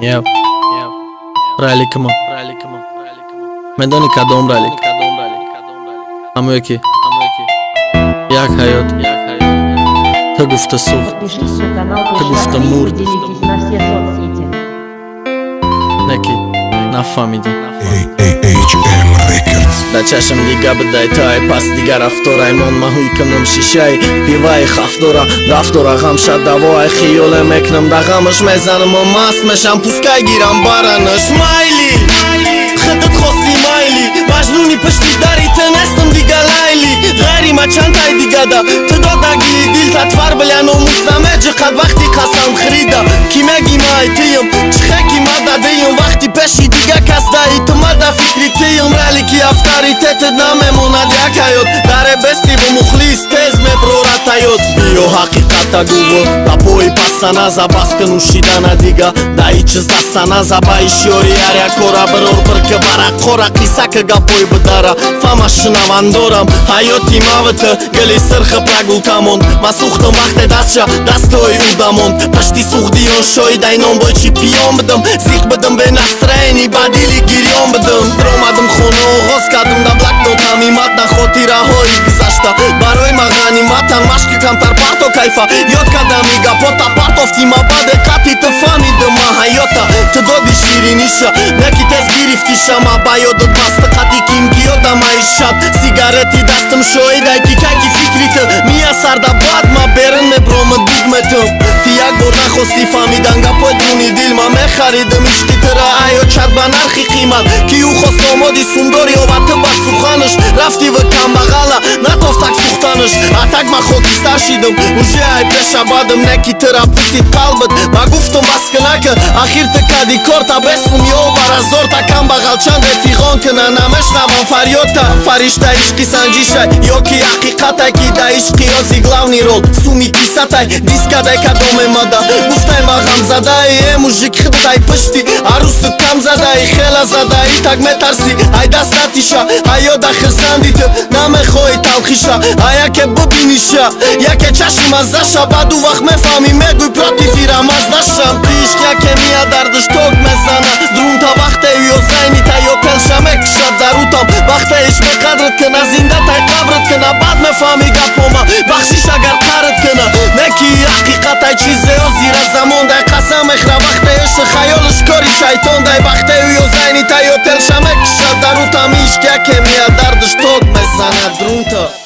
Яв. Раликма. Медони кадом ралик? Ҳамое ки як ҳаёт ту гуфта сӯхт. Подпишитесь на канал Ты гуфта Площадки и мурд. делитесь на все соцсети. Не ки нафаҳмидӣ. AAHM Records. Да чашм дига бидай тай пас дига рафторай мон маҳуй кунам шишай пиваи хаф дора даф дора ғамша давоай хиёле мекунам да ғамаш мезанам маст мешам, пускай гирам баранаш. Майли, худат хости, майли, маҷнуни пишти дари ту нестам дига, Лайли. Ғайри ма чантай дигада ту дод нагири дилта твар бля номус намеҷиқад вақти қасам хӯрида. Ки меги май тиюм чихе ки ма дадиюм вақти пеши дига кас даи ту ма да фикри тиюм. Ралики авторитетет намемонад як ҳаёт даре бестиву мухлис тез меброрад таёт. Биё ҳақиқата гуву гапои пастана забас ки нӯшидана дига да ҳеҷ чиз даста назаба ишёри ҳар як кора бирор бирки вараққора қисса ки гапои бидара фама шунавандорам. Ҳаёти мавиты гили сирхи прогулка монд, ма сӯхтам вақте дастша дастҳои ӯ дамонд. Пашти суғдиён шоҳидай номбой чемпион бидам, зиқ бидам, бе настроение, ба дили гирён бидам. Омадам хона, оғоз кардам да блокнотам иматна хотираҳои гузашта барои ма ғаниматан. Машки камтар парто кайфа ёд кардам и гапота партофти ма баъде қати ту фаҳмидам ма ҳаёта. Ту доди шириниша, неки тез гирифтиша, ма ба ёдат баста қати ким ки ёдам аишат. Сигарети дастам шоҳидай ки кайки фикри ту миясарда баъд ма берин меброма дуд метум. Ту як бор нахостӣ фаҳмидан гапои дуни дил, ма мехаридам ишқи тура аё чат ба нархи қимат. Ки ӯ хост номоди сумдор ёбад, ту ба суханаш рафтиву камбағала натофтак сӯхтанаш. Атак ма хокистар шидам уже ай пеша бадам, неки тура пусид қалбат. Ма гуфтам бас кунака, ахир ту кади корта бесум ё баразорта. Камбағал чанде фиғон куна, намешнавам фарёдта. Фаришта ишқи санҷишай ё ки ҳақиқатай, ки да ишқи ози главный роль суми кисатай. Дискадай кадомемада гуфтай ма ғамзадаи э мужик худтай пишти арӯсу кам задаи хела задаи так метарсӣ ай даст натиша. Ҳаёда хирсанди ту намехоҳӣ талхиша, а яке бубиниша, яке чашм азаша, баъду вақт мефаҳмӣ, мегӯй против ирамаз нашам. Ту ишқ яке мия дардаш ток мезана друнта, вақте ё зайнита ё телша мекушад дарутам. Вақте иш меқадрат кина, зинда тай қабрат кина, баъд мефаҳмӣ гапома. Бахшиш агар қарат кина, неки ҳақиқатай чизео зира замон дай қасам мехра вақте иша хаёлиш кори шайтон дай. Вақте ё зайнита ё телша мекушад дарутам, ишқ яке мия дардаш ток мезанад друнта.